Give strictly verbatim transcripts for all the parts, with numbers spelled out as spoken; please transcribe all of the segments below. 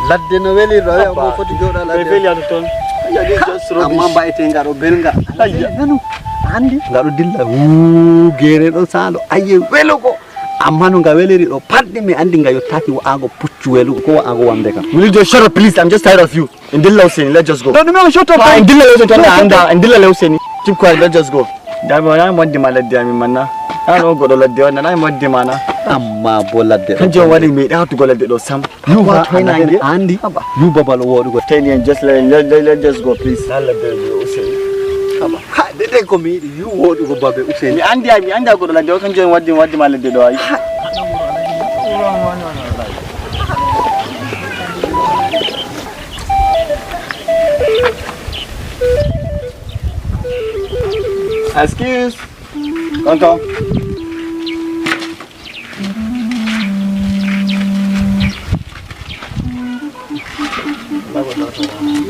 Ladde no welirɗo, ɓe mo foti jooɗa ladde. Ɓe feli ado toon. Amma mbayti ngaɗo belga. Ayya. Nanu, andi? Ngaɗo dilla. Wuu, geere ɗo saalo. Ayye, welo ko. Amma no nga weliri ɗo, patɗi mi andi nga yottaki wa'ago puccu welugo, ko wa'ago wamde kam. Will you just shut up, please? I'm just tired of you. En dilla Useni, let's just go. No, ɗume on shut up? Ah, en dilla Useni, tan a anda. En dilla Useni. Keep quiet, let's just go. Dami wona mi waddi ma ladde amin manna. An o goɗɗo ladde on, nana mi waddi ma na. Amma bo ladde ɗo. Kanjum on waɗi mi yiɗa hawtugo ladde ɗo sam. Yu ba andi. Yu babal o woɗugo. Teni en just let, let, let, let's just go, please. Na ladde ɗo Useni. Haba. Ha, dede ko mi yiɗi yu woɗugo babe Useni. Mi andi ay, mi andi a goɗɗo ladde o, kanjum on waddi, waddi ma ladde ɗo ay. Excuse. Tonton.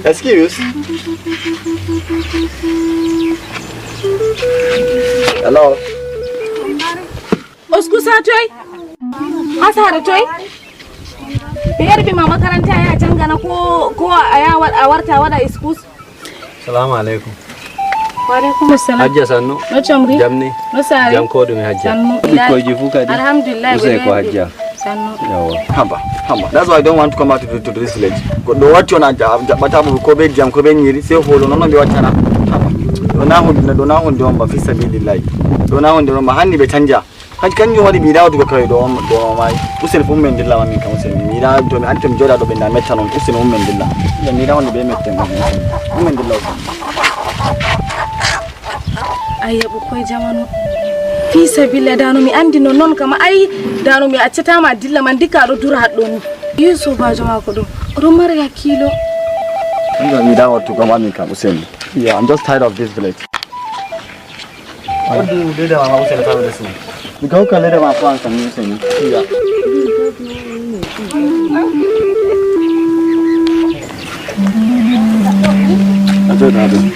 Excuse. Hello. Uskus ha toy? Ha saare toy? Ɓe yarbi ma makaranta ya jangana ko, ko a ya wa-, a warta waɗa excuse? Salamu alaikum. Wa alaikum assalam. Hajja sannu. No comri? Jamni. No sare. Jam ko ɗume Hajja? Sannu. Ɓikkoyji fu kadi? Alhamdulillah, useni ko Hajja. Sannu. Yawa. Haba, haba. That's why I don't want to come out to, to this village. Goɗɗo watti on a ja-, jaɓɓata mo ko be ndiyam, ko be nyiri, sey holo, non on ɓe wattana. Haba. Ɗo na hunde, ɗo na hunde on ba, fi sabilillahi. Ɗo na hunde on ba, hanni ɓe canja. Kan-, kanjum waɗi mi yiɗa waɗugo kawai ɗo on, ɗo on maayi. Useni fu ummen dilla ma min kam Useni. Mi yiɗa to mi anndi to mi jooɗa ɗo ɓe na metta non. Useni ummen dilla. Mi yiɗa wonde be metten ɗo Useni. Ummen dilla Useni. Ayya, ɓukkoy jamanu. Fi sabilla, dano mi anndi non non kam. Ay, dano mi accata ma dilla man dikka ɗo dura haɗɗo ni. Yi sobajo mako ɗo. Oɗo mari hakkilo. Mi yiɗa wattugo ma min kam Useni. Yeah, I'm just tired of this village. Oddu dede ma Useni tawi da su. Mi ga hokka leda ma ko an kan Useni. Iya. A zo da ɗum.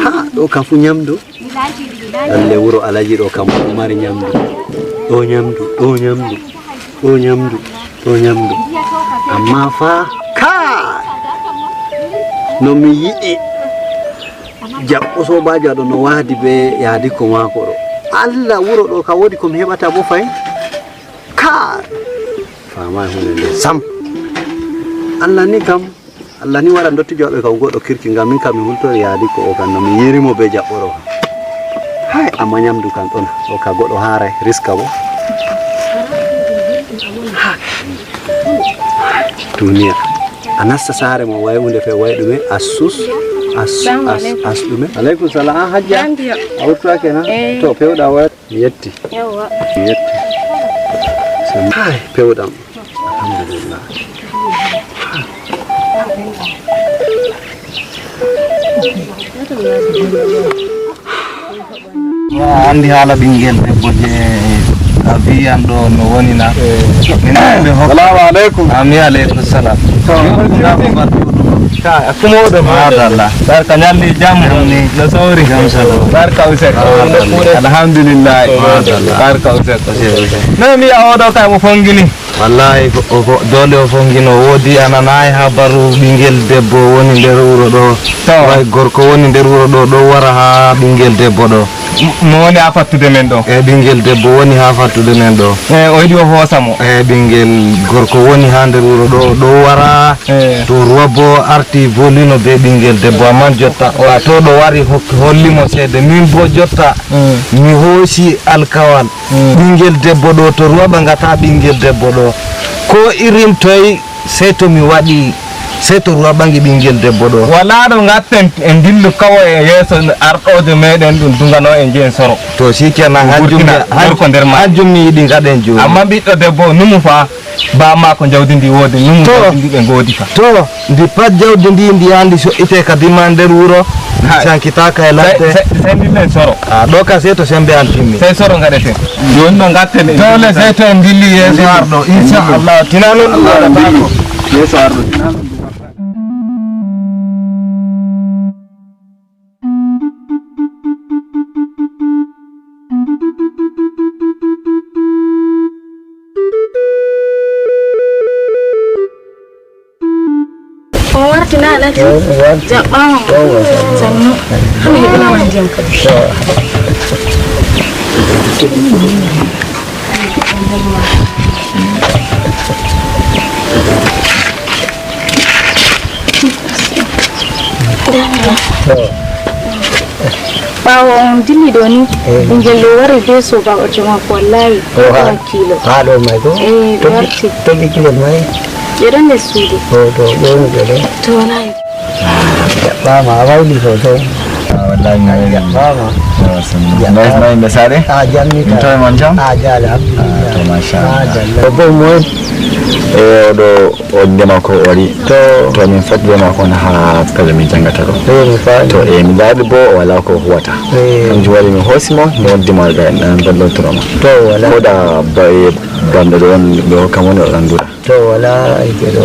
Ha, ɗo kam fu nyamdu. Lalle wuro Alaji ɗo kam ɗo mari nyamdu. Ɗo nyamdu, ɗo nyamdu, ɗo nyamdu, ɗo nyamdu. Amma fa, ka! No mi yiɗi jaɓɓo sobajo ɗo no wahdi be yadiko mako ɗo. Allah, wuro ɗo ka wodi ko mi heɓata bo fay? Ka! Fama hunde nde sam. Allah ni kam. Allah ni waɗa ndottijo maɓɓe kam goɗɗo kirki, ngam min kam mi hultori yaadi ko o kam no mi yiri mo be jaɓɓoro kam. Hay, amma nyamdu kam ɗon, o ka goɗɗo haaray, riska bo. Duniya. A nasta saare mo way hunde fe way ɗume, assus, as, as, as ɗume. Alaikum salam, ah, hajja. A wurtuwa kenan? Eh. To, pewɗa way. Mi yetti. Yawwa. Mi yetti. Hay, pewɗam. Alhamdulillah. A andi haala ɓingel debbo je a wi an ɗo no woni na? Min ɓe hokka. Salamu alaikum. Ami alaikum salam. To. Nda ko mbaɗɗa ɗum Ka, a kuma oɗo. Madalla. Barka ñalli jam. Jam ni. No sawri. Jam salaam. Barka usek. Madalla. Alhamdulillah. Madalla. Barka usek. Usek, usek. No mi yi'a oɗo kay mo fongini. Wallahi ko, o ko, dole o fongino. Woodi a nanaay habaru ɓingel debbo woni nder wuro ɗo. To. Way gorko woni nder wuro ɗo, ɗo wara ha ɓingel debbo ɗo. M-, mo woni ha fattude men ɗo. E ɓingel debbo woni ha fattude men ɗo. E o yiɗi o hoosa mo. E ɓingel gorko woni ha nder wuro ɗo, ɗo wara. E. To Ruwa bo arti volino be ɓingel debbo, amman jotta o a to ɗo wari hokki, holli mo ceede. Min bo jotta, mm, mi hoosi alkawal. Mm. Ɓingel debbo ɗo to Ruwa ɓaŋgata ɓingel debbo ɗo. Ko irin toy Sey to mi waɗi, sey to Ruwa ɓaŋgi ɓingel debbo ɗo. Walaa ɗo ngatten en dillu kawo e yeeso arɗoojo meeɗen ɗum duŋano en njehen soro. To si kenan hanjum mi, gorko nder maɓɓe. Hanjum mi yiɗi ngaɗen jooni. Ammaa ɓiɗɗo debbo numu fa, baa maako jawdi ndi woodi, numu jawdi ndi ɓe ngoodi fa. To, ndi pat jawdi ndi, ndi yaha ndi so'ite kadi ma nder wuro, ndi sankitaaka e ladde. Sey, sey, sey ndillen soro. Ah, ɗo ka sey to sembe an timmi. Sey soro ngaɗeten. Jooni no ngatten en. Doole sey to en dilli yeeso arɗo. Insha Allah. Tina non ɗum waɗataako. Yeeso arɗo. Tina non ɗum waɗataako. On warti na Alhaji? Eh, on warti. Jaɓɓaama. Yawwa, sannu. Sannu. Hami heɓinama ndiyam kadi. Yawwa. Yawwa. Ɓaawo on dilli ɗo ni, eh, ɓingel ɗo wari be soobaajo maako, wallahi, o ha-, wakiilo. Haa ɗo may ko? Eh, ɓe warti. Toɓɓi kilo may? Ɓe ɗon nder suudu. O to, ƴeewnu ɓe ɗo. To, wallahi. Jaɓɓaama, a wayli sosai. Ah, wallahi, mi wayli. Jaɓɓaama. Jaɓɓaama. Noy, noy, ɓe saare? Ah, jam ni ka. Min tawi mon jam? Ah, jam, alhamdulillah. Ah, to, machallah. Madalla. Ko bom moy? E oɗo O nde makko o wari. To. To min foti be makko on ha pelle min jangata ɗo. Eh, mi faami. To, e mi laaɓi bo o wala ko huwata. Eh. Kanjum waɗi mi hoosi mo, mi waddi mo daga nan gollotoro mo. To, wala. Ko da ba-, e bamɗo ɗo on ɓe hokka mo nde o ɗan dura. To, wala aiki ɗo.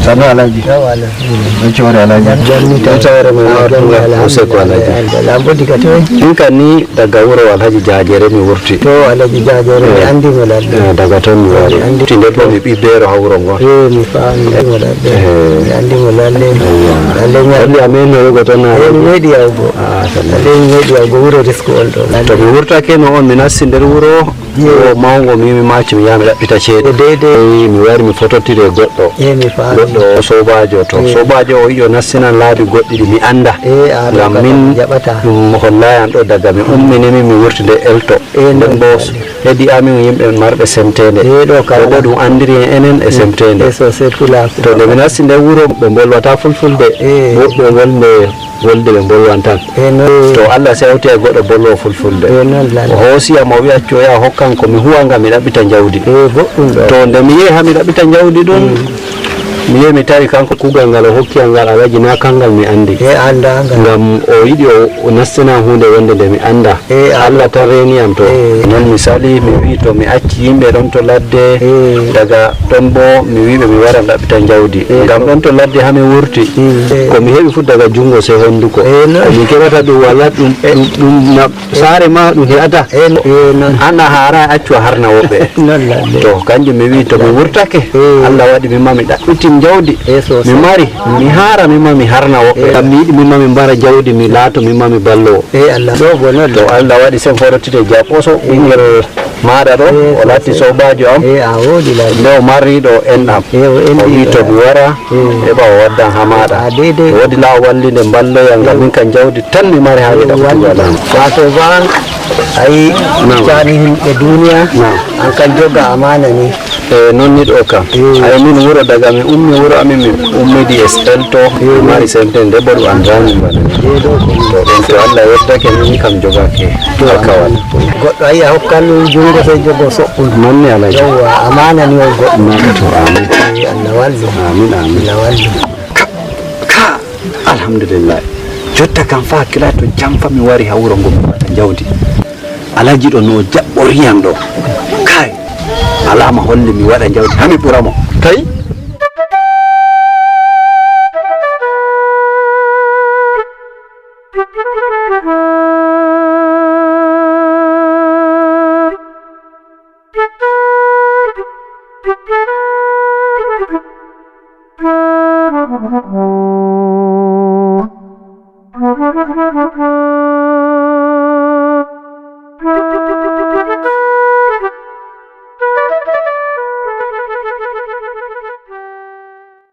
Sannu Alhaji. Yawa, Alhaji. Ɗo coore Alhaji. Jam ni tawi. Ɗo coore mo. Ah, jam ni, alhamdulillah. Useko Alhaji. Alhamdulillah. An bo diga toy? Min kan ni Daga wuro Alhaji Jajere mi wurti. To, Alhaji Jajere, mi, eh, andi mo lalle. Eh, daga ton mi wari. Mi andi. Ti nder ɗo mi ɓi beero ha wuro ngon. Eh, mi faami, mi andi mo lalle. Eh. Mi andi mo lalle. Aywa. Lalle mi andi. Holli a meɗi yahugo ton na? Eh, mi meɗi yahugo. Ah, sannu. Lalle mi meɗi yahugo wuro Risko on ɗo. To mi wurtake no on, mi nasti nder wuro. Yeewa. O mawngo mi, mi maaki mi yaha mi ɗaɓɓita ceede. Ko deydey. Mi wari mi fototiri e goɗɗo. Eh, mi faami. Goɗɗo o soobaajo to. Eh. Soobaajo o yiɗi o nastinan laabi goɗɗi ɗi mi annda. Eh, a ɗo ngam min jaɓata. Ɗum hollaay an ɗo daga mi umminimi mi wurti nde elto. Eh, nden non bo waɗi. Heedi amin yimɓe marɓe semteende. Eh, ɗo kala. Ɗo bo ɗum anndiri en enen e semteende. Eh, sosai pulaar. To nde mi nasti nder wuro ɓe mbolwata fulfulde. Eh. Woɓɓe wolde wolde ɓe mbolwan tan. Eh, non. To Allah sey hawti e goɗɗo bolwo fulfulde. Eh, non, lalle. O hoosi am, o wi'a, "Accu o yaha o hokkan ko mi huwa ngam mi ɗaɓɓita njawdi." Eh, boɗɗum ɗo. To nde mi yehi haa mi ɗaɓɓita njawdi ɗum, mm, mi yehi mi tawi kanko kuugal ngal o hokki am ngal Alhaji naa kangal mi anndi. Eh, anndaa ngal. Ngam o yiɗi o, o nastina huunde wonde nde mi anndaa. Eh, Allah tan reeni am to. Eh. Non mi sali, mi wi'i to mi acci yimɓe ɗon to ladde. Eh. Daga Ɗon boo mi wi'i ɓe mi wara mi ɗaɓɓita njawdi. Eh, ngam to. Ɗon to ladde haa mi wurti. Mm, eh. Ko mi heɓi fuu daga junngo sey honnduko. Eh, non. Ko mi keɓata ɗum walaa ɗum, eh, ɗum, ɗum na-, eh, saare ma ɗum heɓata. Eh, eh, non. An a haaraay accu a harna woɓɓe. Non ladde. To, kanjum mi wi'i to mi wurtake, eh, Allah waɗi min ma mi ɗaɓɓitin njawdi. Eh, sosai. Mi mari, mi haara min ma mi harna woɓɓe. Eh. Ngam mi yiɗi min ma mi mbara njawdi, mi laato min ma mi ballowo. Eh, Allah. Ɗo bo non. To Allah waɗi sey foorotire jaɓɓoso, eh, ɓinngel maaɗa ɗo, eh, o laati sosai. Soobaajo am. Eh, a woodi lalle. Nde o mariiɗo enɗam. Eh, o enɗi. O wi'i to mi wara, eh, heɓa o waddan haa maaɗa. Ah, deydey. To woodi laa o walli nde mballoyam, ngam min kam njawdi tan mi mari haa mi ɗaɓɓutugo alama. Waato ba, ayi, naam, caani yimɓe duniya, naam, an kan joga amaana ni. E non ni ɗo kam. Eh. Ay min wuro daga mi ummi wuro amin mi ummidi e elto, eh, mi mari semteende bo ɗum anndiraani mi waɗa. Eh, ɗo ko. To ɗon to Allah yeddake min kam jogake. To, alkawal. Goɗɗo ayi a hokkan ɗum junngo sey jogo soɓɓum. Non ni Alhaji. Yawwa, amaana ni on goɗɗo. Non to, amin. Eh, Allah wallu. Amin, amin. Allah wallu. Ka, ka, alhamdulillah. Jotta kam fa hakkilaa to jam fa mi wari ha wuro ngo mi waɗa njawdi. Alhaji ɗo no o jaɓɓori yam ɗo. Kay, alaama holli mi waɗa njawdi ha mi ɓura mo. Kay.